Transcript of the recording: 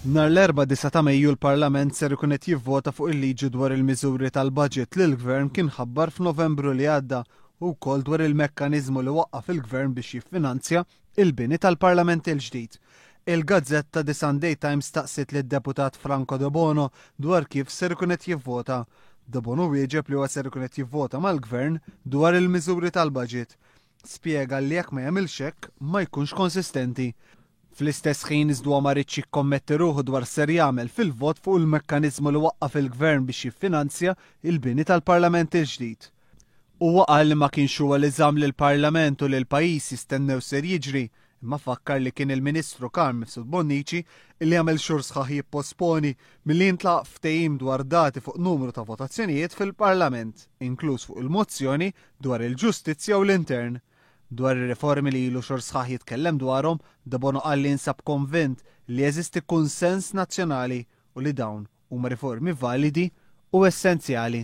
Nhar l-Erbgħa 9 ta' Mejju l-Parlament ser ikun qed jivvota fuq il-liġi dwar il-miżuri tal-budget li l-Gvern kien ħabbar f'Novembru li għadda u wkoll dwar il-mekkaniżmu li waqqaf il-Gvern biex jiffinanzja il-bini tal-Parlament il-ġdid. Il-gazzetta The Sunday Times staqsiet lid-Deputat Franco Debono dwar kif ser ikun qed jivvota. Debono wieġeb li huwa ser ikun qed jivvota mal-Gvern dwar il-miżuri tal-budget. Spjega li jekk ma jagħmilx hekk ma jkunx konsistenti. Fl-istess ħin iżda huwa ma riedx jikkommetti ruħu dwar x'ser jagħmel fil-vot fuq il-mekkaniżmu li waqqaf il-Gvern biex jiffinanzja il-bini tal-Parlament il-ġdid. Huwa qal li ma kienx huwa li żamm lill-Parlament u lill-pajjiż jistennew x'ser jiġri, imma fakkar li kien il-Ministru Carm Mifsud Bonnici li għamel xhur sħaħ jipposponi milli jintlaq ftehim dwar dati fuq numru ta' votazzjonijiet fil-Parlament, inkluż fuq il-mozzjoni dwar il-ġustizzja u l-intern. Dwar ir-riformi li ilu xhur sħaħ jitkellem dwarhom, Debono qal li jinsab konvint li jeżisti kunsens nazzjonali u li dawn huma riformi validi u essenzjali.